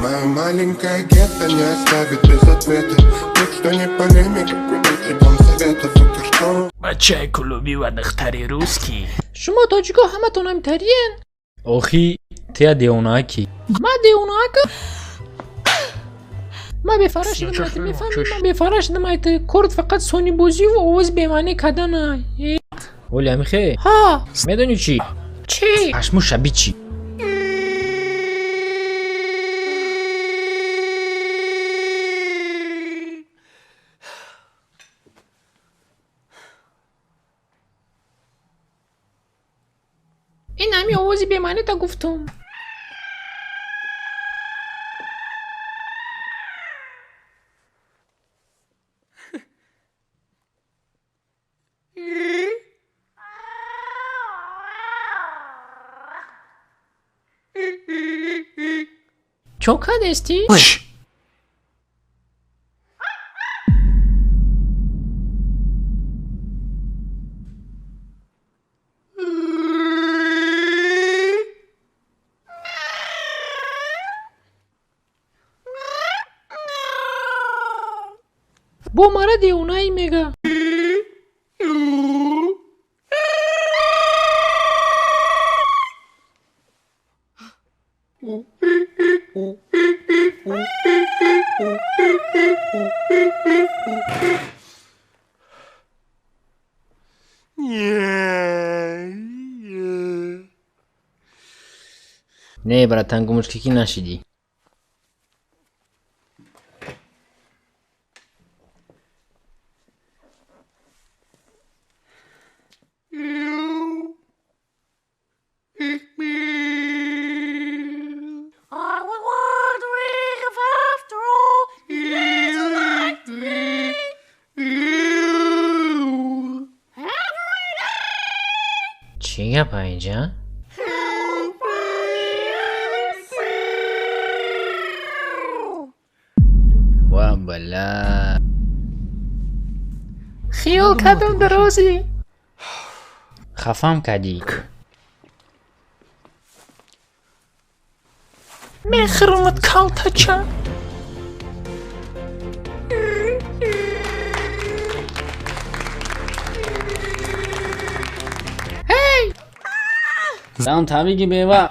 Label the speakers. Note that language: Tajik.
Speaker 1: Моя маленькая гетто не оставит без ответа. Тех, что не полемика, придут дам советов. Это что?
Speaker 2: Бачаи кулубӣ ва духтари русский.
Speaker 3: Шумо тоҷико ҳаматон ҳамтариен?
Speaker 4: Охи, тия девонаки.
Speaker 3: Ма девонака? Ма бефара шудам, айта мефаҳмӣ? Ма бефара шудам, айта корт фақат сонибозиву овози бемаънӣ кардана.
Speaker 4: Оли амихе?
Speaker 3: Ҳа.
Speaker 4: Медонӣ чӣ?
Speaker 3: Чӣ?
Speaker 4: Ҳашму шаби чӣ?
Speaker 3: Ин ҳами овози бемаънита гуфтум. Чо кардестӣ? Бо мара девонаи мега.
Speaker 4: Не, братан, гумушкикӣ нашидӣ. Чӣ гапа инҷа? Ва бала.
Speaker 3: Хиёл кардам дарозӣ.
Speaker 4: Хафам кардӣ.
Speaker 3: Мехӯрамат калтача.
Speaker 4: Зан табиги бева.